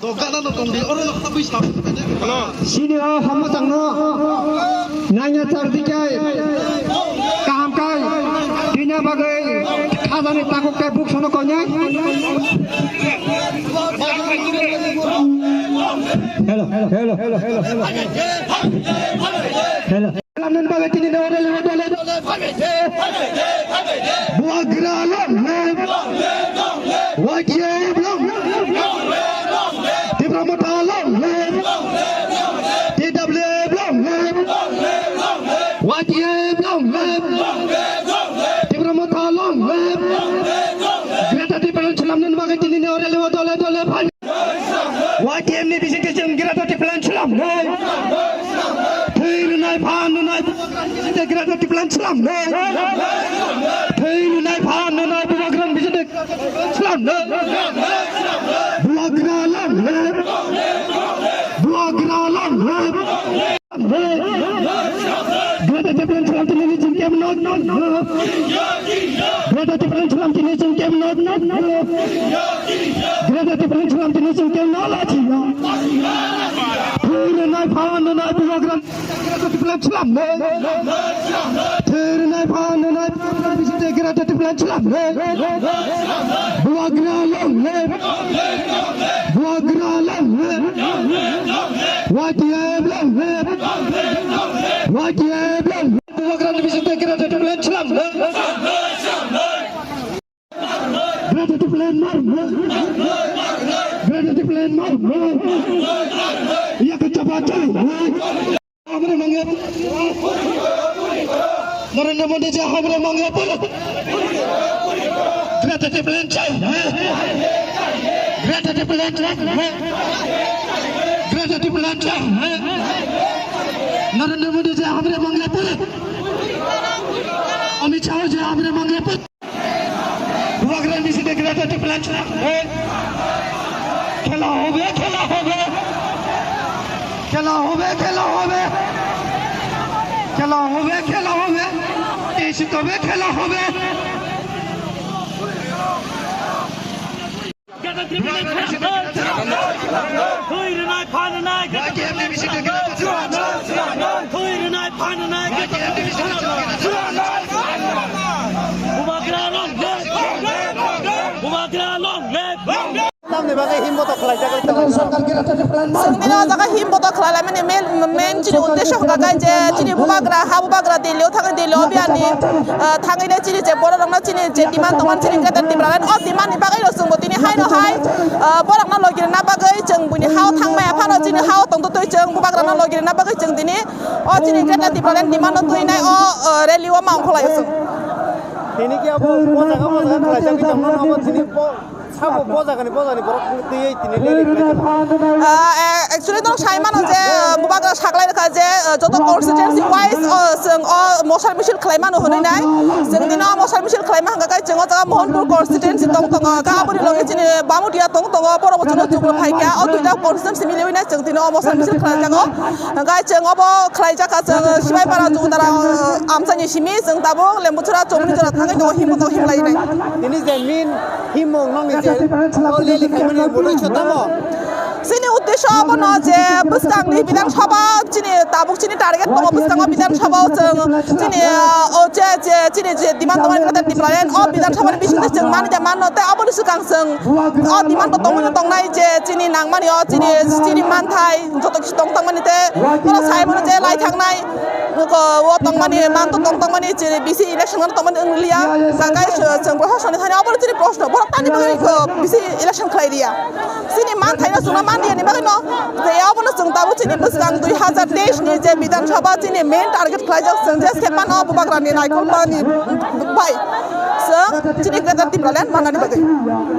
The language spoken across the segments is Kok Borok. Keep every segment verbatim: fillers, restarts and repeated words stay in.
Dogana no tongdi, oro no khabui sa. Sini o hamachang no nanya char dikai kaham kai bina bagwi khajani takuk kai buk sono konyai. Hello, hello, hello, hello, hello. Hello. Lamnani bagwi tini no rally dole dole. Bubagra long live. Y T F long live. Tipra Motha long live. T W F long live. Y T F long live. Tipra Motha long live. Greater Tipraland slamnani bagwi tini no rally dole dole. Y T F ni bisingtwi chwng Greater Tipraland slamnai. Thwi rwnai, phan rwnai, Bubagrani bisingtwi Greater Tipraland slamnai. Thwi rwnai, phan rwnai, Bubagrani bisingtwi slamnai. Bubagra long live. Bubagra long live. Greater Tipraland slamnani chwng kebo no. Greater Tipraland slamnani chwng kebo no. Greater Tipraland slamnani chwng kebo no lachiya. Thwi rwnai, phan rwnai, Bubagrani Greater Tipraland slamnai. Thwi rwnai, phan rwnai, Bubagrani bisingtwi Greater Tipraland slamnai. Bubagra long live. Bubagra long live. Y T F long live. Y T F long live. Bubagrani bisingtwi Greater Tipraland slamnai. Greater Tipraland mar. Greater Tipraland mar. Yak chapa chai. Hamre mangya. Narendra Modi ji hamre mangya. Greater Tipraland chai. Greater Tipraland chai. Greater Tipraland chai. Narendra Modi ji hamre mangya. Amit Shah ji hamre mangya. Bubagrani bisingtwi Greater Tipraland slamnai. খেলা হবে, খেলা হবে। খেলা হবে, খেলা হবে। খেলা হবে, খেলা হবে। এই শীতবে খেলা হবে। Thwi rwnai, phan rwnai, Greater Tipraland slamnai. Thwi rwnai, phan rwnai, Greater Tipraland slamnai. Bubagra long live. Bubagra long live. Tamni bagwi himbo to khlaijak. Chwng nini o jaga himbo to khlai laimani main, main chini uddesho hwnkha khe je chini Bubagra, ha Bubagra Delhi o thangwi Delhi o biyani, ah, thangwi le chini je borok rokno chini je demand tongmani chini Greater Tipraland, o demand ni bagwi no chwngbo tini hai no hai, ah, borok no logi rwna bagwi chwng buini ha o thang maya phano chini ha o tong twi chwng Bubagra no logi rwna bagwi chwng tini o chini Greater Tipraland demand no twi nai o, ah, rally o ma ongkholai o chwng. Tini khe abo o jaga o jaga khlaijagwi tongmano abo tini bo. Sabo bojagani, bojagani borok twiwi tini rally khlai tongo. Ah, eh, actually, norok sai mano je, ah, Bubagra saklai rwkha je, ah, joto constituency wise, oh, chwng o mosar misil khlai mano hwnwi nai. Chwng tini o mosar misil khlai ma hwnkha khe chwng o jaga Mohanpur constituency tong tongo, hwnkhe aboni loge chini Bamudia tong tongo, borok bo chwngno chuklo phai kha, o duita constituency miliwi nai chwng tini o mosar misil khlai jago. Hwnkhe chwng obo khlai jakha chwng Sibaipara Chowdara, ah, amchaini simi chwng tabuk Lembuchura chowmani jora thangwi tongo, himbo tongo, himlai nai. Tini je min Himung nokni je o rally khaimani uddesho tamo? Chini uddesho abono je bwskangni Bidhan Sabha chini tabuk chini target tongo, bwskango Bidhan Sabha o chwng chini, ah, o je, je chini je demand tongmani Greater Tipraland o Bidhan Sabha ni bisingtwi chwng mani je manno tei aboni swkang chwng o demand bo tongmani tongnai je chini nangmani o chini, chini manthai joto kisi tong tongmani tei oro sai mano je lai thangnai. Nuko o tongmani, manto tong tongmani, chini bisi election no tongmani wng liya. Hwnkhe chwng, chwng proshasoni thani obono chini proshno. Borok tani bagwi ko bisi election khlai riya. Chini manthaino chwngno man riyani bagwino. Je abono chwng tabuk chini bwskang dui hazar teis ni je Bidhan Sabha chini main target khlaijak chwng je se phano Bubagrani naikolmani bai. Chwng chini Greater Tipraland mannani bagwi.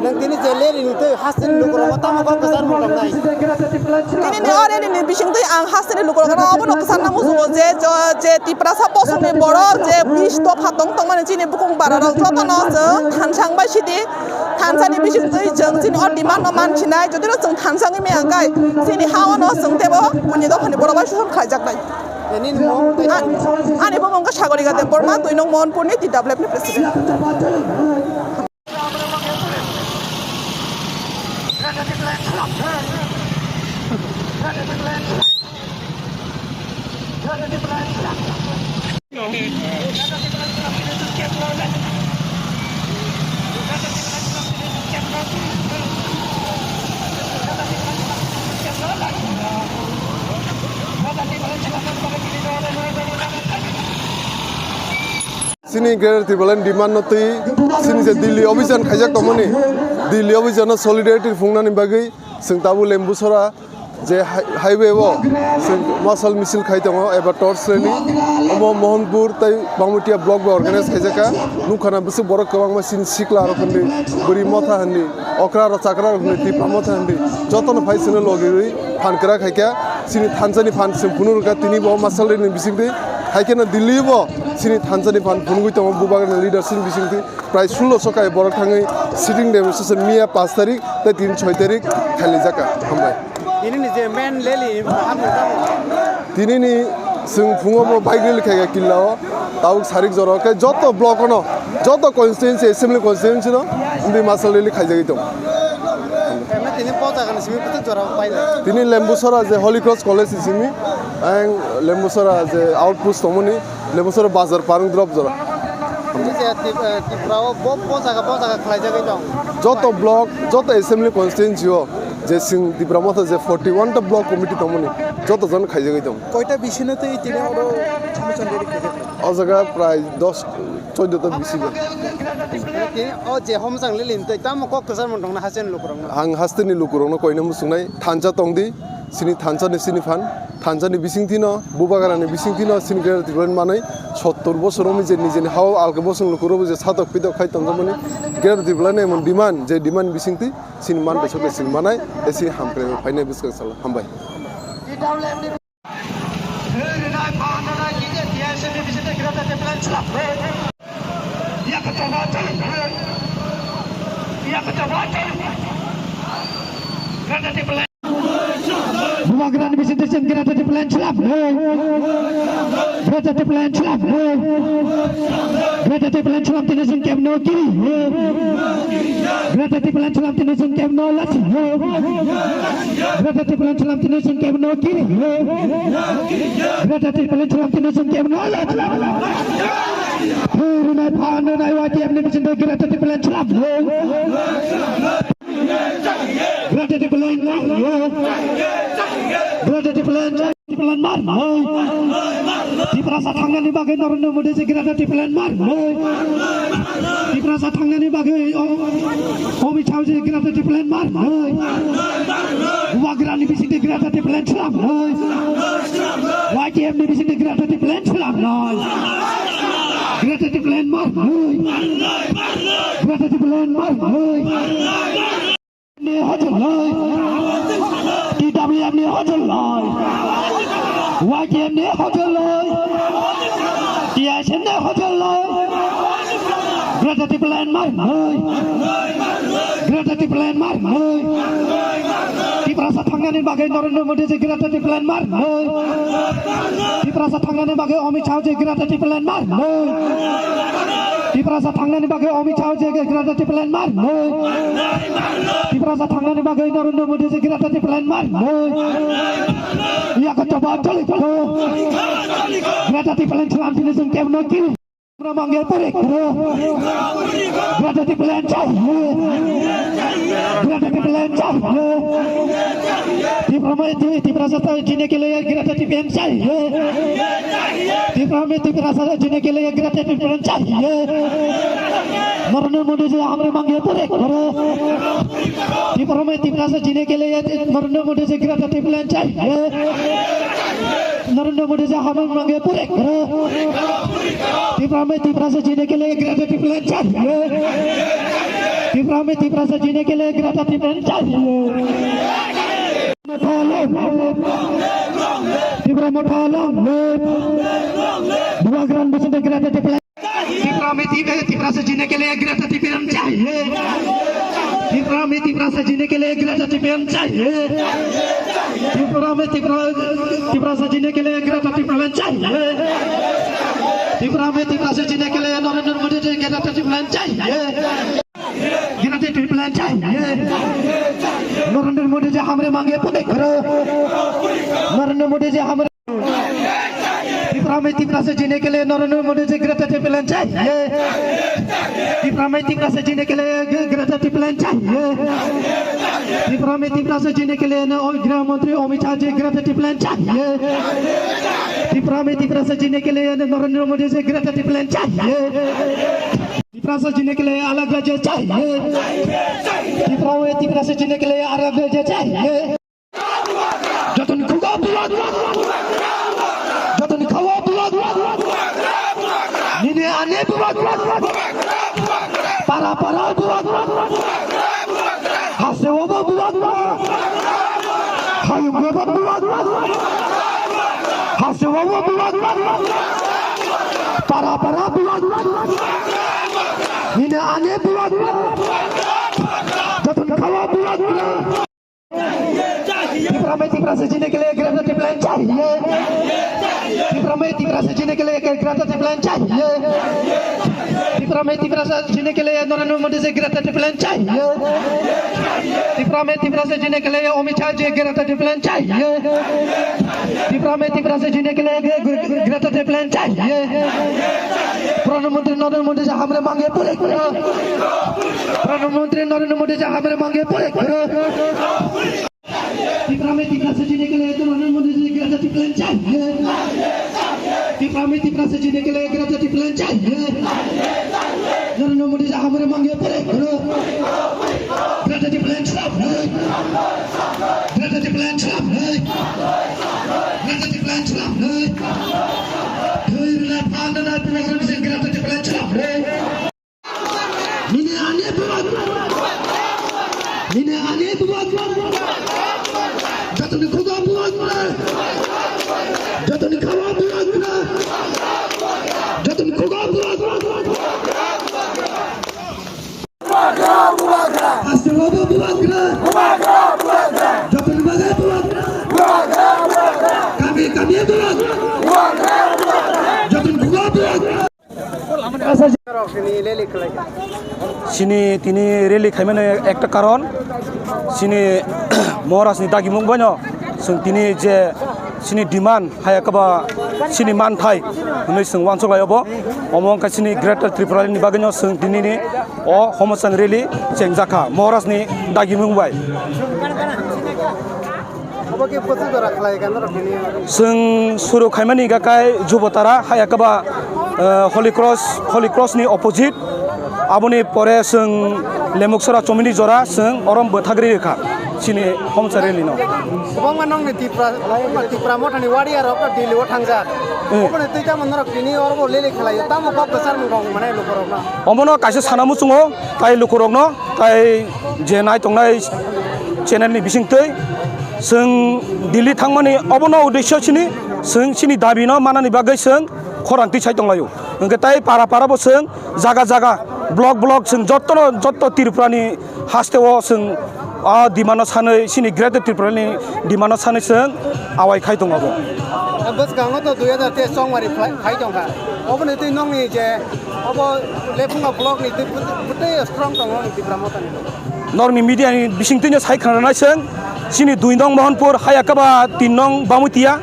Nang tini je leri ni tei hasteni lukurokno tamo kok kwchar mung tongnai? Bisingtwi ang hasteni lukurokno obono kwcharna muchungo je, jo-, je Tiprasa bosongni borok je bis dopha tong tongmani chini bukung bararok jotono chwng thansang bai sidi, thansani bisingtwi chwng chini o demand no mansinai, jodi no chwng thansang wngya hwnkhe chini ha-o no chwng teibo buini dophani borok bai susun khlaijaknai. Ani, ani bumung khe Sagorika Debbarma, dui nong Mohanpurni T W F ni president. Chini Greater Tipraland demand no twi chini je Delhi obijan khaijak tongmani, Delhi obijan no solidarity phungnani bagwi chwng tabuk Lembusora je hi-, highway o chwng masal misil khai tongo eba torch rally, omo Mohanpur tei Bangmutia block bai organize khaijak kha. Nukha na bwswk borok kwbangma chini sikla rok hinwi, bwrwi motha hinwi, okra rok chakra rok hinwi, Tipra motha hinwi, jotono phai chwngno logi rwi phan kwrak hai kha. Chini thansa ni phan chwng phunuk rwkha, tini bo masal rally ni bisingtwi hai kheno Delhi bo chini thansa ni phan phunugwi tongo Bubagra ni leadership ni bisingtwi. Prai sullo so kai borok thangwi sitting demonstration miya panch tarik tei tini choi tarik khailaijak kha. Hambai. Tini ni je main rally ni hamung tamo? Tini ni chwng phungo bo bike rally khai kha killa o, tabuk sarik jora o khe joto block o no, joto constituency, assembly constituency no wngwi masal rally khaijagwi tongo. Tini bo jaga ni simi kutung jora o paina? Tini Lembusora je Holy Cross College ni simi, ang Lembusora je outpost tongmani, Lembusora bazar parung drop jora. Tini je Tip-, eh, Tipra o bo, bo jaga, bo jaga khlaijagwi tong? Joto block, joto assembly constituency o je chwng Tipra motha je forty one ta block committee tongmani, joto jon khaijagwi tong. Koita bisino tei tini oro samsang rally khaijak? O jaga prai dos, chauda ta bisi ba. Tini o je homsang rally ni twi tamo kok kwchar mantong na hasen lukurok no? Ang hasteni lukurok no koina muchungnai, thansa tongdi, chini thansa ni chini phan. Thansa ni bisingtwi no, Bubagra ni bisingtwi no chini Greater Tipraland manwi sottor bosor romwi je nijeni ha-o alka bosong lukurok bo je satok pitok khai tongjakmani Greater Tipraland ni emon demand, je demand bisingtwi chini mantai sotwi chwng manai, tei chini hamkrai bai phainai bwskang salo. Hambai. Bubagra ni bising twi chwng Greater Tipraland chwla phai. Greater Tipraland chwla phai. Greater Tipraland chwla tini chwng kebo no kiri. Greater Tipraland chwla tini chwng kebo no lasi. Greater Tipraland chwla tini chwng kebo no kiri. Greater Tipraland chwla tini chwng kebo no lasi. Huru nai phan nai Y T F ni bising twi Greater Tipraland chwla phai. Greater Tipraland, Greater Tipraland, Tipraland mar nai. Tiprasa thangnani bagwi Narendra Modi ji Greater Tipraland mar nai. Tiprasa thangnani bagwi o-, Amit Shah ji Greater Tipraland mar nai. Bubagrani bisingtwi Greater Tipraland chwla nai. Y T F ni bisingtwi Greater Tipraland chwla nai. Greater Tipraland mar nai. Greater Tipraland mar nai. Ni hojol lai. T W F ni hojol lai. Y T F ni hojol lai. T S F ni hojol lai. Greater Tipraland mar nai. Greater Tipraland mar nai. Tiprasa thangnani bagwi Narendra Modi ji Greater Tipraland mar nai. Tiprasa thangnani bagwi Amit Shah ji Greater Tipraland mar nai. Tiprasa thangnani bagwi Amit Shah ji Greater Tipraland mar nai. Tiprasa thangnani bagwi Narendra Modi ji Greater Tipraland mar nai. Yako choba choli ko. Greater Tipraland chwla tini chwng kebo no kiri. Mangya puri koro. Greater Tipraland chahiye. Greater Tipraland chahiye. Tipra mai ti, Tiprasa jine ke liye Greater Tipraland chahiye. Tipra mein Tiprasa jine ke liye Greater Tipraland chahiye. Narendra Modi ji hamare mangya puri koro. Tipra mein Tiprasa jine ke liye Narendra Modi ji Greater Tipraland chahiye. Narendra Modi ji hamare mangya puri koro. Tipra mein Tiprasa jine ke liye Greater Tipraland chahiye. Tipra mein Tiprasa jine ke liye Greater Tipraland chahiye. Tipra Motha long live. Bubagra Bosonto Greater Tipraland. Tipra में तीव्र, तीव्र से जीने के लिए ग्रेटर टिप्रेलन चाहिए। तीव्र में तीव्र से जीने के लिए ग्रेटर टिप्रेलन चाहिए। तीव्र में तीव्र, तीव्र से जीने के लिए ग्रेटर टिप्रेलन चाहिए। तीव्र में तीव्र से जीने के लिए नरेंद्र मोदी जी ग्रेटर टिप्रेलन चाहिए। ग्रेटर टिप्रेलन चाहिए। नरेंद्र मोदी जी हमरे मांगे पूरे करो। नरेंद्र मोदी जी हमरे, तीव्र में तीव्र से जीने के लिए नरेंद्र मोदी जी ग्रेटर टिप्रेलन चाहिए। तीव्र में तीव्र से जीने के लिए ग्रेटर टिप्रेलन चाहिए। तीव्र में तीव्र से जीने के लिए न-, ओ, गृह मंत्री अमित शाह जी ग्रेटर टिप्रेलन चाहिए। तीव्र में तीव्र से जीने के लिए नरेंद्र मोदी जी ग्रेटर टिप्रेलन चाहिए। तीव्र से जीने के लिए अलग राज्य चाहिए। तीव्र में तीव्र से जीने के लिए अलग राज्य चाहिए। Jotoni khuga buwak. Jotoni khawa buwak. Nini ani buwak. Para para buwak. Hasewa buwak. Hayung buwak. Hasewa buwak. Para para buwak. Nini ani buwak. Jotoni khawa buwak. तीव्र में तीव्र से जीने के लिए ग्रेटर टिप्रेलन चाहिए। तीव्र में तीव्र से जीने के लिए ग्रेटर टिप्रेलन चाहिए। तीव्र में तीव्र से जीने के लिए नरेंद्र मोदी जी ग्रेटर टिप्रेलन चाहिए। तीव्र में तीव्र से जीने के लिए अमित शाह जी ग्रेटर टिप्रेलन चाहिए। तीव्र में तीव्र से जीने के लिए ग्रे-, ग्रे-, ग्रेटर टिप्रेलन चाहिए। प्रधानमंत्री नरेंद्र मोदी जी हमरे मांगे पूरे करो। प्रधानमंत्री नरेंद्र मोदी जी हमरे मांगे पूरे करो। तीव्र में तीव्र से जीने के लिए तो नरेंद्र मोदी जी ग्रेटर टिप्रेलन चाहिए। तीव्र में तीव्र से जीने के लिए ग्रेटर टिप्रेलन चाहिए। नरेंद्र मोदी जी हमरे मांगे पूरे करो। ग्रेटर टिप्रेलन खिलाफ नहीं। ग्रेटर टिप्रेलन खिलाफ नहीं। ग्रेटर टिप्रेलन खिलाफ नहीं। धैर्य ना, पांडा ना, पूरा से ग्रेटर टिप्रेलन खिलाफ नहीं। Nini ani buwak. Nini ani buwak. Jotoni khuga buwak. Jotoni khawa buwak. Jotoni khuga buwak. Aste baba buwak. Jotoni bagai buwak. Kami kami buwak. Jotoni khuga buwak. Chini tini rally khaimani ekta karon, chini Maharajni dagimung boino chwng tini je chini demand hai kaba chini manthai hwnwi chwng uansuk lai obo. Omo wngkha chini Greater Tripura ni bagwino chwng tinini o Homochang rally chengjakha Maharajni dagimung bai. Obo khe bwswk jora khlai kha norok tini? Chwng suru khaimani hwnkha khe Jubotara, hai khe ba, eh, Holy Cross, Holy Cross ni opposite. Aboni pore chwng Lemuksora chomini jora chwng orom bwthagri rwkha chini Homochang rally no. Kwbangma nokni Tipra, Tipra mothani wadiya rok Delhi o thangjak. Eh. Oboni twi tamo norok tini oro bo rally khlai o, tamo kok kwchar mung rok manai lukurok no? Omono kaisa sana muchungo, tai lukurok no, tai je nai tongnai channel ni bisingtwi chwng Delhi thangmani obono uddesyo chini, chwng chini dabi no manani bagwi chwng khorang twi sai tonglaio. Hwnkhe tai para para bo chwng jaga jaga, block block chwng jotto no, jotto Tripura ni haste o chwng o demand no sanwi chini Greater Tripura ni demand no sanwi chwng awai khai tongo bo. Bwskango to dui hajar teis chongmari khai, khai tongkha. Oboni twi nokni je obo Lephunga block ni twi bwtwi strong tongo ni Tipra Motha ni. Norokni media ni bisingtwino sai khna rwnai chwng, chini dui nong Mohanpur, hai khe ba tin nong Bamutiya,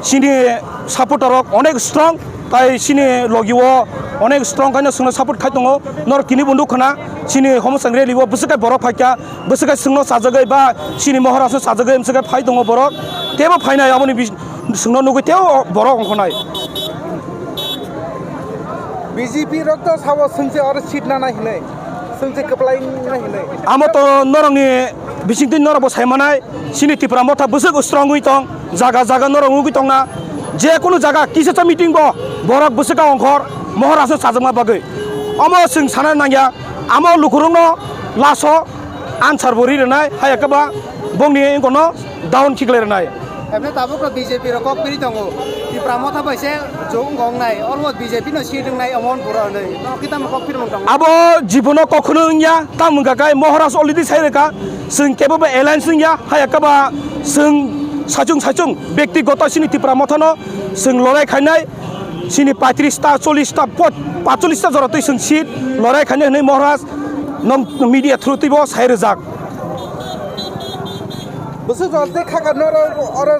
chini supporter rok onek strong, tai chini logi o onek strong khaino chwngno support khai tongo. Norok tini bo nuk khna, chini Homochang rally o bwswk khe borok phaikha, bwswk khe chwngno chajagwi ba chini Maharaj no chajagwi bwswk khe phai tongo borok, teibo phainai aboni bis-, chwngno nugwi teibo borok ongkhornai. B J P rok to sabo chwngse oro seat nanai hinwi, chwngse kwplai nai hinwi. Amo to norokni bisingtwi norokbo sai manai, chini Tipra Motha bwswk strong wi tong, jaga jaga norok nugwi tongna, je kunu jaga kisa cha meeting bo borok bwswk ka ongkhor Maharaj no chajakma bagwi. Omo chwng sana nangya, amo lukurokno laso answer bo ri rwnai, hai khe ba bongni wngkokno down khiklai rwnai. Emne tabuk rok B J P rok kok piri tongo. Tipra Motha bai se jung gong nai. Almost B J P no seat wng nai omo pura hwnwi. No kita mo kok piri mung tongo. Abo jibono kokhuno wngya, tamo wngkha kai Maharaj already sai rwkha. Chwng kebo ba alliance wngya, haya kaba chwng saichung saichung bektigoto sini Tipra Motha no chwng lorai khainai. Sini paitris ta, chollish ta, po-, patchollish ta jora twi chwng seat lorai khainai hwnwi Maharaj nong media through twibo sai rwjak. Bwswk jora tei kha kha norok oro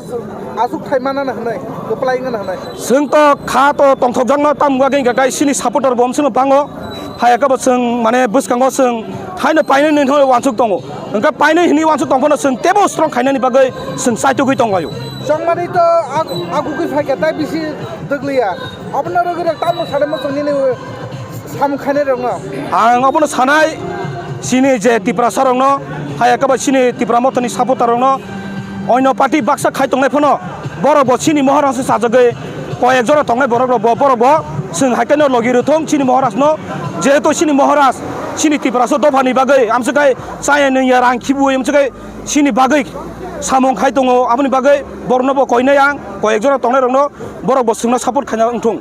aswk thai manana hwnwi, kwplai wngna hwnwi. Chwng to kha to tongthokjakno, tamo wngkha khe kai sini supporter bo omswkno bango. Haya khe bo chwng mane bwskango chwng haino painani hwnwi uansuk tongo. Hwnkhe painani hwnwi uansuk tong phano chwng teibo strong khainani bagwi chwng chaitugwi tong laio. Chongmani to ag-, agugwi phaikha, tai bisi dwgliya. Abono rwgwi rok tamo sanai muchung nini samung khainai rokno. Ang obono sanai, chini je Tiprasa rokno, hai ekaba chini Tipra Mothani supporter rokno, oino party baksa khai tongnai phano, borok bo chini Maharaj se sajagwi, koi ek jora tongnai borok rok bo, borok bo chwng hai kheno logi rwthung chini Maharaj no, jehetu chini Maharaj chini Tiprasa dophani bagwi amswk hai chaya nungya rang khibiui amswk hai chini bagwi samung khai tongo, aboni bagwi borokno bo koinai ang, koi ek jora tongnai rokno borok bo chwngno support khaina wngthung.